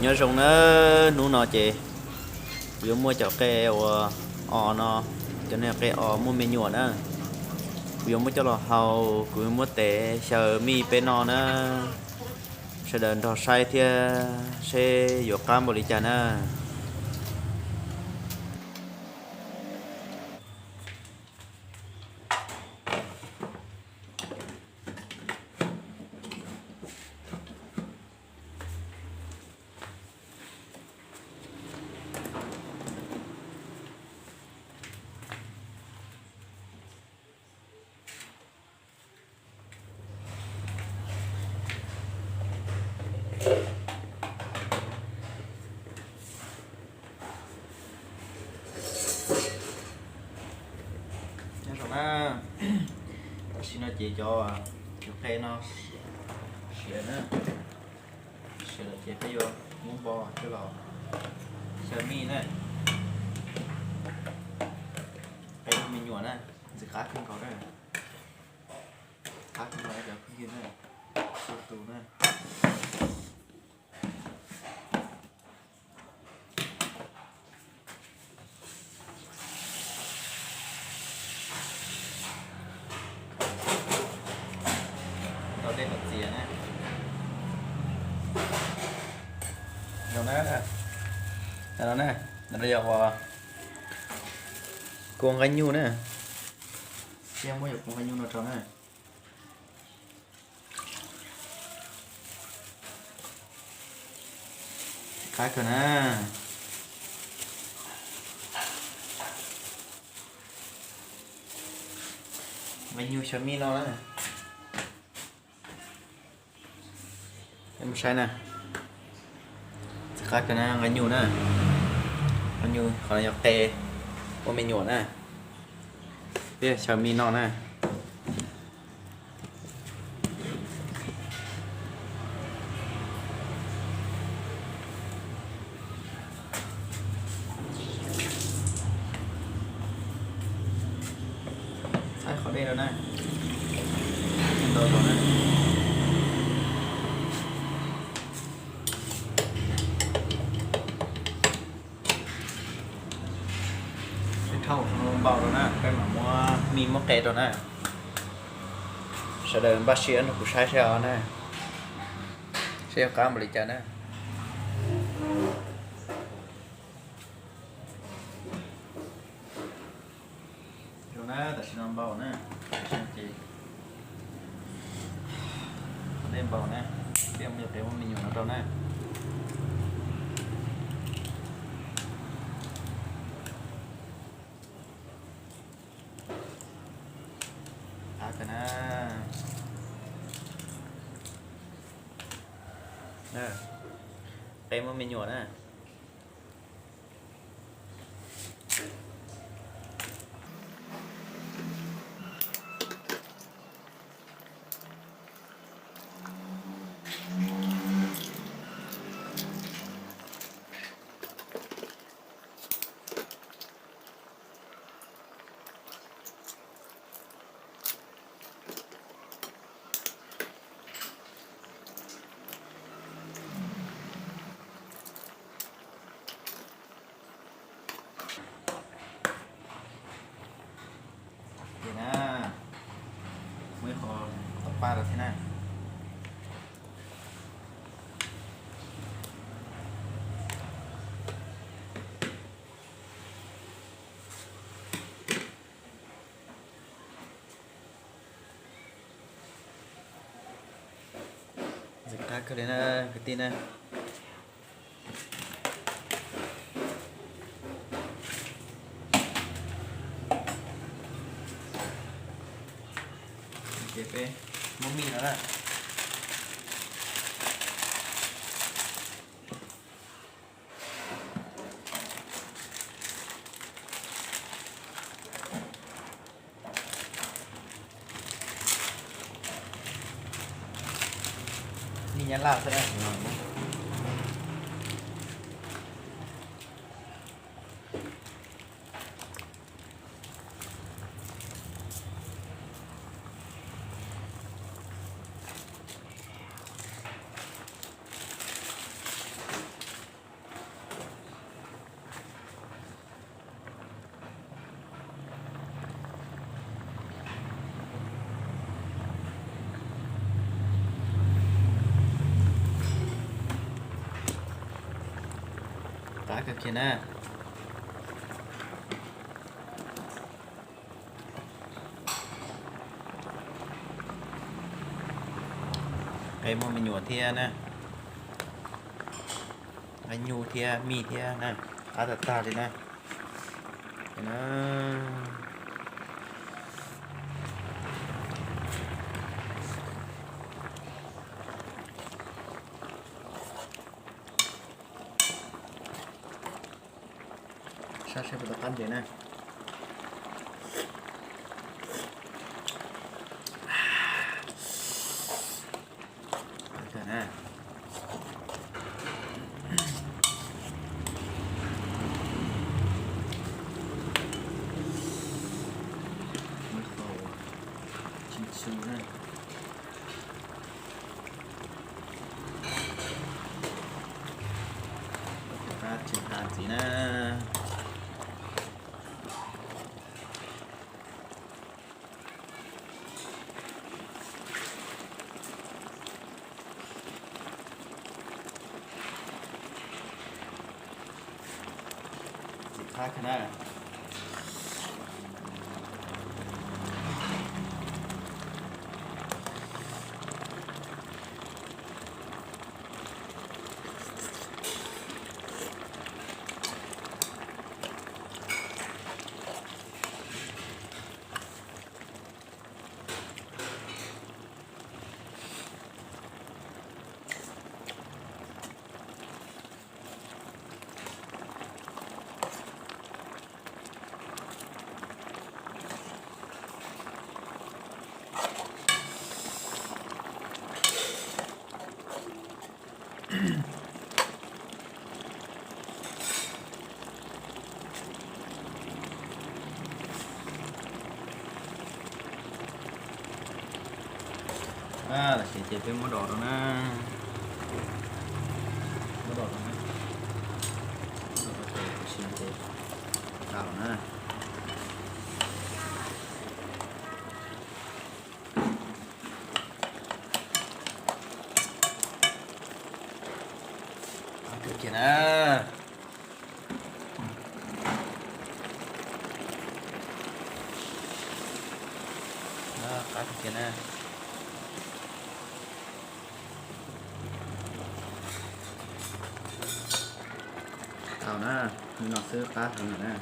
Nyob zoo na, hnub no ces kuv yuav muab cov qe uas os no, cov niag qe os muaj me nyuam na, kuv yuav muab coj los hau, kuv yuav muab tev xyaw mij peb noj na. Sawv daws nrog saib thiab seb yuav qab npaum li cas na. Nyob zoo na, tam sim no ces cov, cov qe no siav na, siav lawm ces peb yuav muab npo coj los xyaw mij na. Qe me nyuam na, ntxim qab kawg nkaus na, qab kawg nkaus cov phooj ywg na, txhua tus na. Tau dej kom txias na. Zoo na, no na, no yog kua nqaij nyuj na. Peb muab yog kua nqaij nyuj no rau na. Qab kawg na. Nqaij nyuj xyaw mij no na. Peb mus saib na. Ntxim qab kawg na, nqaij nyuj na. Nqaij nyuj qhov no yog qe ua me nyuam na. Peb xyaw mij no na. Thaij qhov dej rau na. Ntau zaus na. Peb rhaub npau rau na, peb mam muab mij muab qe rau na. Sawv daws npaj siab nrog kuv saib seb os na, seb yuav qab npaum li cas na. Zoo na, tam sim no npau na, tam sim no ces dej npau na, peb muab cov qe muab me nyuam no rau na. Qab kawg na. Qe muab me nyuam na. Ces na, muaj ib qho tom paj rau thiab na. Ntxim qab kawg li na kwv tij na. Ces peb muab mij no na. Mij Nyab Laj xwb na. Qab kawg kiag na. Qe muaj me nyuam thiab na, nyuj thiab mij thiab na, qab tag tag li na. Saib seb puas tau qab ntev na. Qab tsis qab tsis qab ntxiv na. Tsis qab kiag na. Tam sim ces peb muab dos rau na. Muab dos rau na. Muab dos rau ces tam sim no ces tau na. Qab kawg kiag na. Qab kawg kiag na. Tau na, li no xwb qab heev lawm na.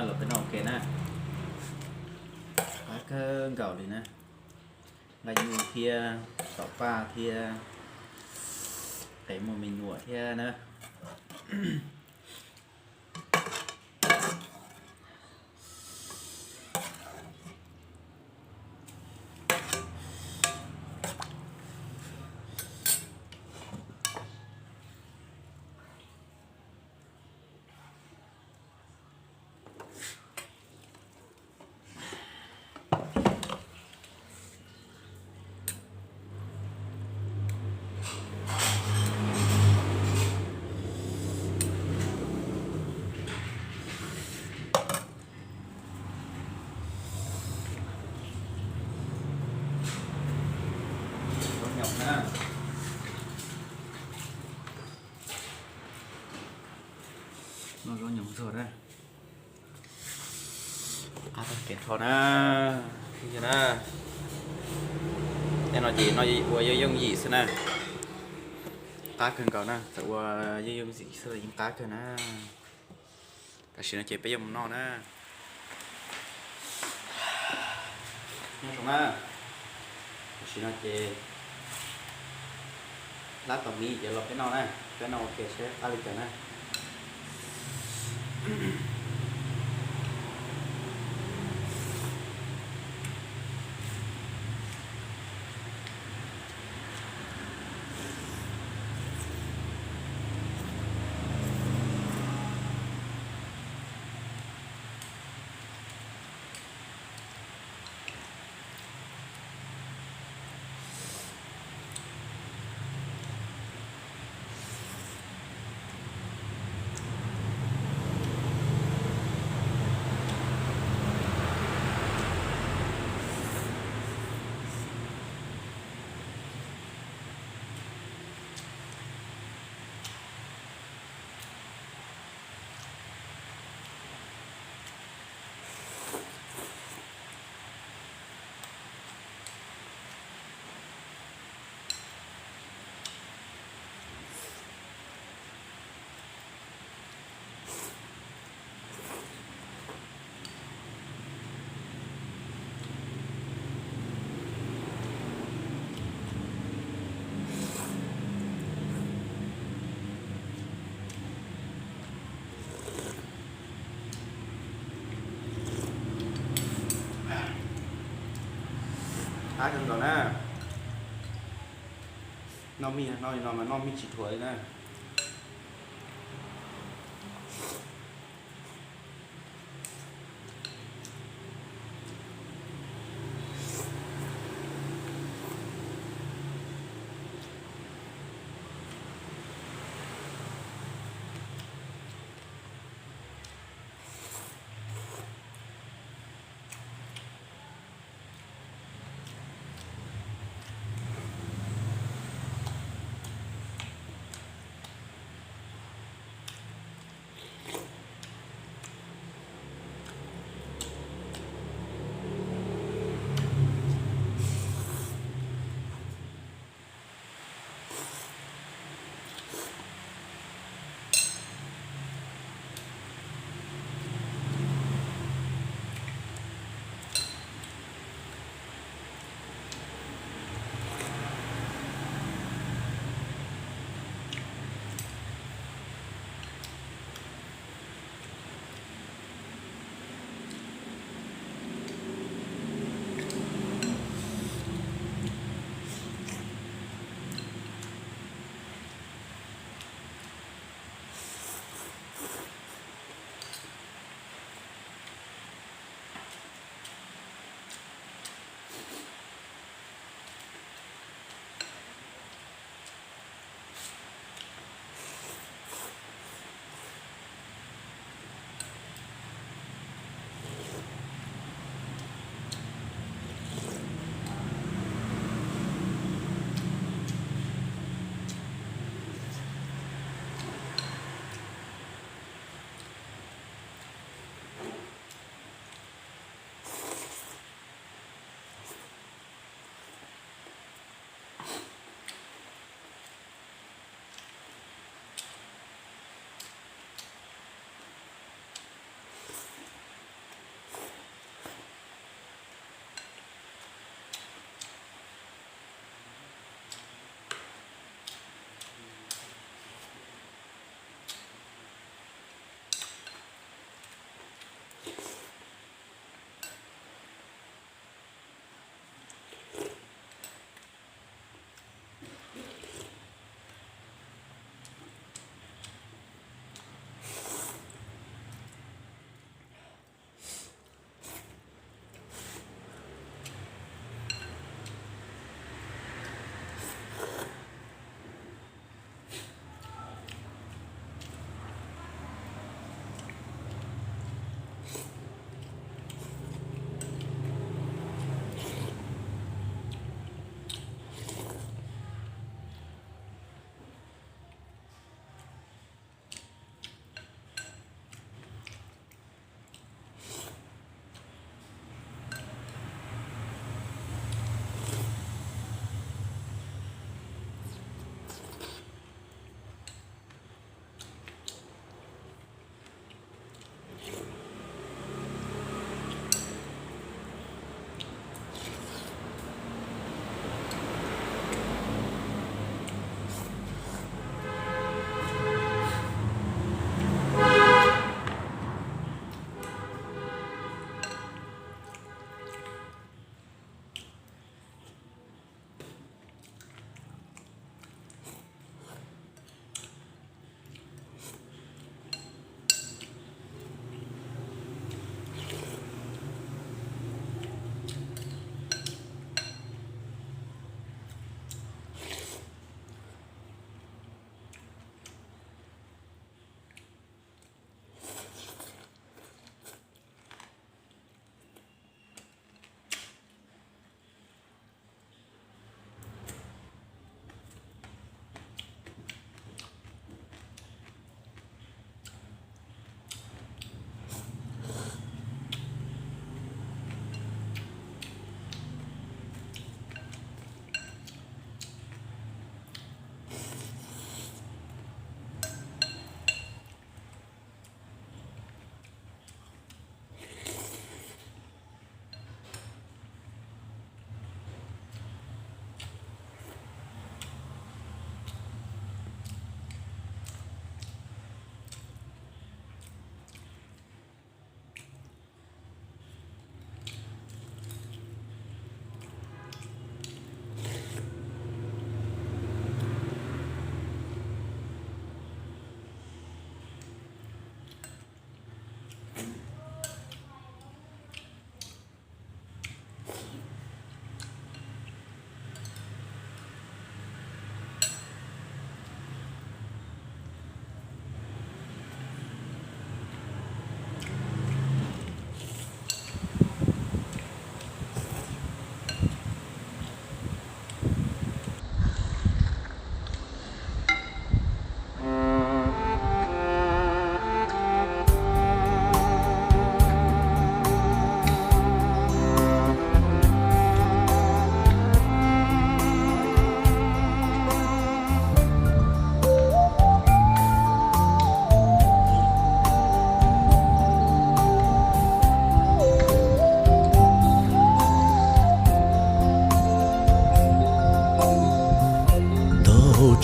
Los peb noj ua ke na. Qab kawg nkaus li na. Nqaij nyuj thiab, tom paj thiab, qe muaj me nyuam thiab na. Zaub nyoos na. Noj zaub nyoos ntxuag na. Qab tag kev rho na. Na, tej no ces noj ua yooj yooj yim xwb na. Qab kawg nkaus na, txawm ua yooj yooj yim xwb los yeej qab kawg na. Tam sim no ces peb yuav mus noj na. Nyob zoo na. Tam sim no ces hlab tau miv ces los peb noj na. Peb noj ua ke seb qab li cas na. Qab kawg nkaus na. Noj mij no, no mas noj mij tsis dhuav li na.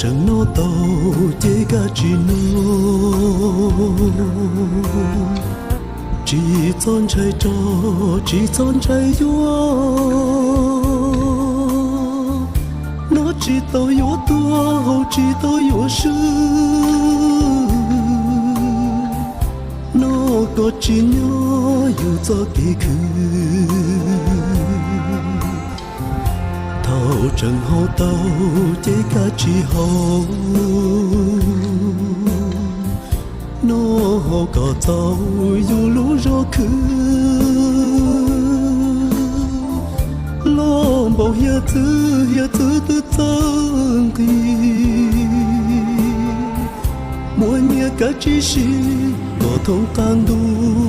Tseem noj tau ces kav tsij noj, tsis txhob ntshai rog, tsis txhob ntshai yuav. Noj tsis tau yuav tuag, haus tsis tau yuav swb. Noj kom tsim nyog yus txoj kev khwv. Thaum tseem haus tau ces kav tsij haus. Noj haus kom txaus yus lub zog khwv. Loj npaum hiav txwv, hiav txwv twb txawj nqis. Muaj nyiaj kav tsij siv kom thoob qab ntuj.